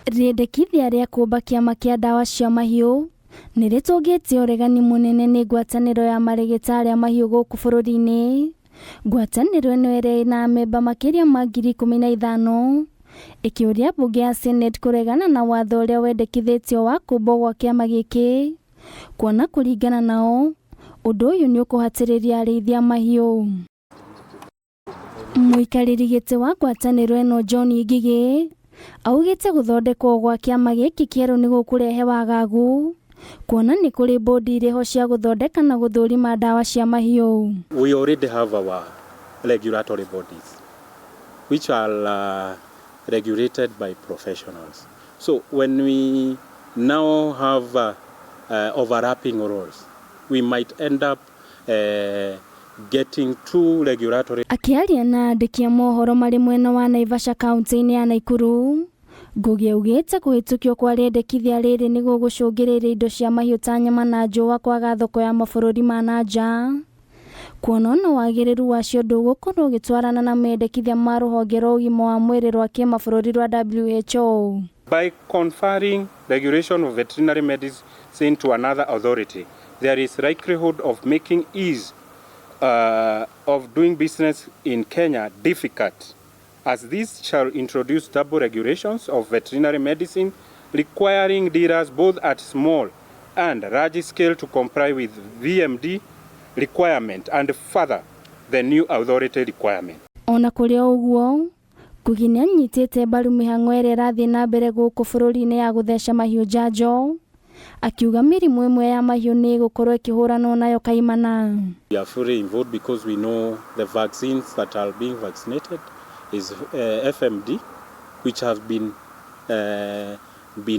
Rĩendekithia rĩa kũmba kĩama kĩa ndawa cia mahiũ nĩ rĩtũngĩte ũregani mũnene nĩ ngwatanĩro ya marĩgĩtarĩ a mahiũ gũkũ bũrũri-inĩ. Ngwatanĩro ĩno ĩrĩa ĩna amemba makĩria ma 15,000 ĩkĩũria mbunge ya Senate kũregana na watho ũrĩa wendekithĩtio wa kũmbwo gwa kĩama gĩkĩ, kuona kũringana nao ũndũ ũyũ nĩ ũkũhatĩrĩria arĩithia mahiũ. Mũikarĩri gĩtĩ wa ngwatanĩro ĩno John Ngigĩ augĩte gũthondekwo gwa kĩama gĩkĩ kĩerũ nĩ gũkũrehe wagagu, kuona nĩ kũrĩ bodi irĩho cia gũthondeka na gũthũrima ndawa cia mahiũ. We already have our regulatory bodies, which are regulated by professionals. So when we now have overlapping roles, we might end up getting two regulatory Akĩaria na andĩki a mohoro marĩ mwena wa Naivasha, kaunti-inĩ ya Naikuru, Ngugi augĩte kũhĩtũkio kwa rĩendekithia rĩrĩ nĩ gũgũcũngĩrĩria indo cia mahiũ ta nyama na njũa kwaga thoko ya mabũrũri ma na nja, kuona ona wagĩrĩru wacio ndũgũkorwo ũgĩtwarana na mendekithia ma rũhonge rwa ũgima wa mwĩrĩ rwa kĩmabũrũri rwa WHO. By conferring regulation of veterinary medicine to another authority, there is likelihood of making ease of doing business in Kenya difficult, as this shall introduce double regulations of veterinary medicine, requiring dealers both at small and large scale to comply with VMD requirement and further the new authority requirement. Ona kũrĩ o ũguo, Ngugi nĩ anyitĩte mbaru mĩhang'o ĩrĩa ĩrathiĩ na mbere gũkũ bũrũri-inĩ ya gũtheca mahiũ njanjo, akiuga mĩrimũ ĩmwe ya mahiũ nĩ ĩgũkorwo ĩkĩhũranwo nayo kaimana. We are fully involved because we know the vaccines that are being vaccinated is FMD, which have been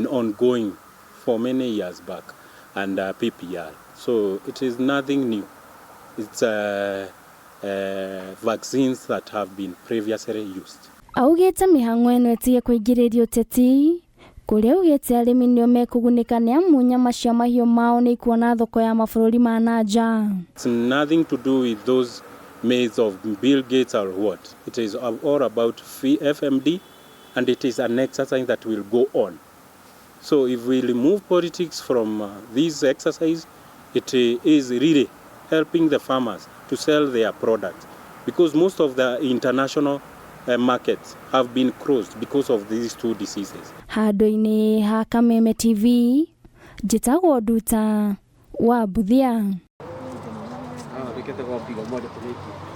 ongoing for many years back, and PPR. So it is nothing new. It's vaccines that have been previously used. Augĩte mĩhang'o ĩno ĩtige kũingĩrĩrio ũteti, kũrĩa augĩte arĩmi nĩo mekũgunĩka nĩ amu nyama cia mahiũ mao nĩ ikuona thoko ya mabũrũri ma na nja. It's nothing to do with those mates of Bill Gates or what. It is all about FMD, and it is an exercise that will go on. So if we remove politics from this exercise, it is really helping the farmers to sell their products, because most of the international markets have been closed because of these two diseases. Handũ-inĩ ha Kameme TV, njĩtagwo Nduta wa Mbuthia. Ah,